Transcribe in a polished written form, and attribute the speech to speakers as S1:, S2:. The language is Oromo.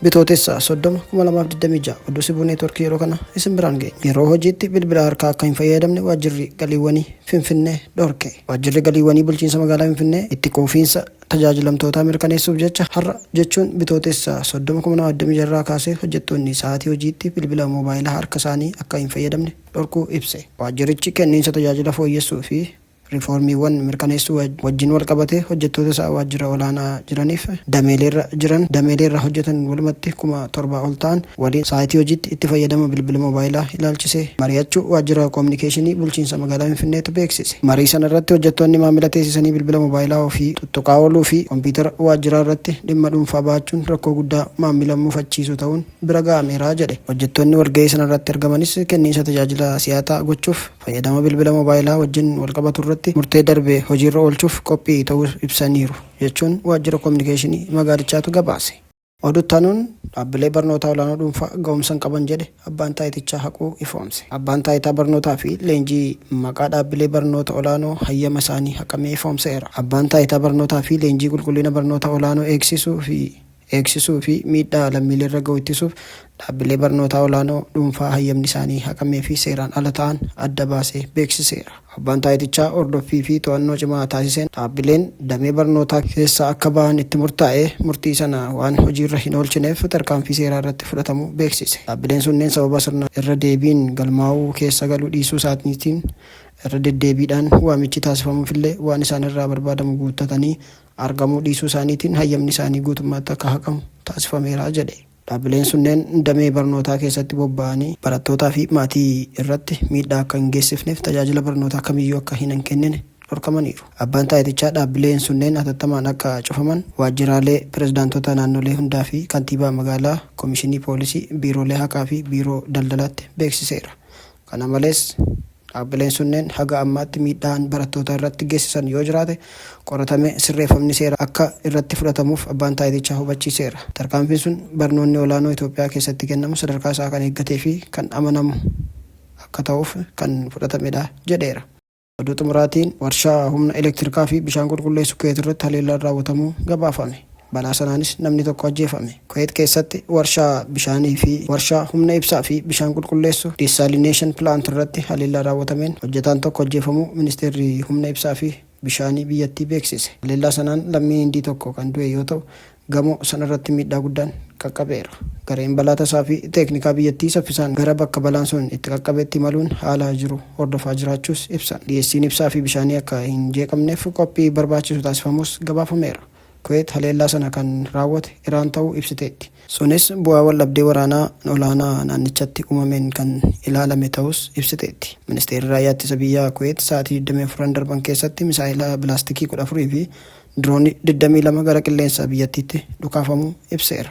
S1: Bitootessa 30, 2026 Oduu Sibuu Neetworkii yeroo kana isin biraan geenya. Yeroo hojiitti bilbila harkaa akka hin fayyadamne Waajjirri Galiiwwanii Finfinnee dhorke. Waajjirri Galiiwwanii Bulchiinsa Magaalaa Finfinnee itti quufiinsa tajaajilamtootaa mirkaneessuuf jecha har'a jechuun Bitootessa 30, 2026 irraa kaasee hojjettoonni sa'aatii hojiitti bilbila moobaayila harka isaanii akka hin fayyadamne dhorkuu ibse. Waajjirichi kenniinsa tajaajila fooyyessuu fi Riifoormiiwwan mirkaneessuu wajjin walqabatee hojjettoota isaa waajjira olaanaa jiraniif dameeleerra jiran dameeleerra hojjetan walumatti 7,000 ol ta'an waliin saayitii hojiitti itti fayyadama bilbila moobaayilaa ilaalchisee mari'achuu Waajjira Kominikeeshinii Bulchiinsa Magaalaa Finfinneetu beeksise. Marii sana irratti hojjettoonni maamila teessisanii bilbila moobaayilaa ofii tuttuqaa ooluu fi kompiitara waajjiraa irratti dhimma dhuunfaa ba'achuun rakkoo guddaa maamila mufachiisu ta'uun bira ga'ameera jedhe. Hojjettoonni walga'ii sanarratti argamanis kenniinsa tajaajila si'ataa gochuuf Fayyadama bilbila mobaayilaa wajjin walqabaturratti murtee darbe hojiirra oolchuuf qophii ta'uu ibsaniiru jechuun Waajjira Kominikeeshinii magaalichaatu gabaase. Oduu itti aanuun dhaabbilee barnootaa olaanoo dhuunfaa ga'umsa hin qaban jedhe abbaan taayitichaa haquu ifoomse. Abbaan Taayitaa Barnootaa fi Leenjii maqaa dhaabbilee barnoota olaanoo hayyama isaanii haqamee ifoomseera. Abbaan Taayitaa Barnootaa fi Leenjii qulqullina barnoota olaanoo eegsisuu fi eegsisuu fi miidhaa lammiileerra ga'u ittisuuf dhaabbilee barnootaa olaanoo dhuunfaa hayyamni isaanii haqamee fi seeraan ala ta'an adda baasee beeksiseera. Abbaan taayitichaa hordoffii fi to'annoo cimaa taasiseen dhaabbileen damee barnootaa keessaa akka ba'an itti murtaa'e murtii sana waan hojiirra hin oolchineef tarkaanfii seeraa irratti fudhatamuu beeksise. Dhaabbileen sunneen sababa sirna irra deebiin galmaa'uu keessa galuu dhiisuu isaaniitiin irra deddeebiidhaan waamichi taasifamuufillee waan isaanirraa barbaadamu guuttatanii argamuu dhiisuu isaaniitiin hayyamni isaanii guutummaatti akka haqamu taasifameera jedhe. Dhaabbileen sunneen damee barnootaa keessatti bobba'anii barattootaa fi maatii irratti miidhaa akka hin geessifneef tajaajila barnootaa kamiyyuu akka hin kennine dhorkamaniiru. Abbaan taayitichaa dhaabbileen sunneen hatattamaan akka cufaman waajjiraalee pirezidaantota naannolee hundaa fi kantiibaa magaalaa, komishinii poolisii, biiroolee haqaa fi biiroo daldalaatti beeksiseera. Kana malees, dhaabbileen sunneen haga ammaatti miidhaan barattoota irratti geessisan yoo jiraate qoratamee sirreeffamni seeraa akka irratti fudhatamuuf abbaan taayitichaa hubachiiseera. Tarkaanfiin sun barnoonni olaanoo Itoophiyaa keessatti kennamu sadarkaa isaa kan eeggatee fi kan amanamu akka ta'uuf kan fudhatamedha jedheera. Oduu xumuraatiin, warshaa humna elektirikaa fi bishaan qulqulleessu Kuweet irratti haleellaan raawwatamuu gabaafame. Balaa sanaanis namni tokko ajjeefame. Kuweet keessatti warshaa bishaanii fi warshaa humna ibsaa fi bishaan qulqulleessu desalination plant irratti haleellaa raawwatameen hojjetaan tokko ajjeefamuu ministeerri humna ibsaa fi bishaanii biyyattii beeksise. Haleellaa sanaan lammiin Hindii tokko kan du'e yoo ta'u, gamoo sanarratti miidhaa guddaan qaqqabeera. Gareen balaa tasaa fi teeknikaa biyyattii saffisaan gara bakka balaan sun itti qaqqabetti imaluun haala jiru hordofaa jiraachuus ibsan. Dhiyeessiin ibsaa fi bishaanii akka hin jeeqamneef qophii barbaachisu taasifamuus gabaafameera. Kuweet haleellaa sana kan raawwate Iraan ta'uu ibsiteetti. Sunis bu'aa waldhabdee waraanaa olaanaa naannichatti uumameen kan ilaalame ta'uus ibsiteetti. Ministeerri Raayyaa Ittisa Biyyaa Kuweet sa'aatii 24n darban keessatti misaa'ela bilaastikii 14 fi diroonii 22 gara qilleensa biyyattiitti dhukaafamuu ibseera.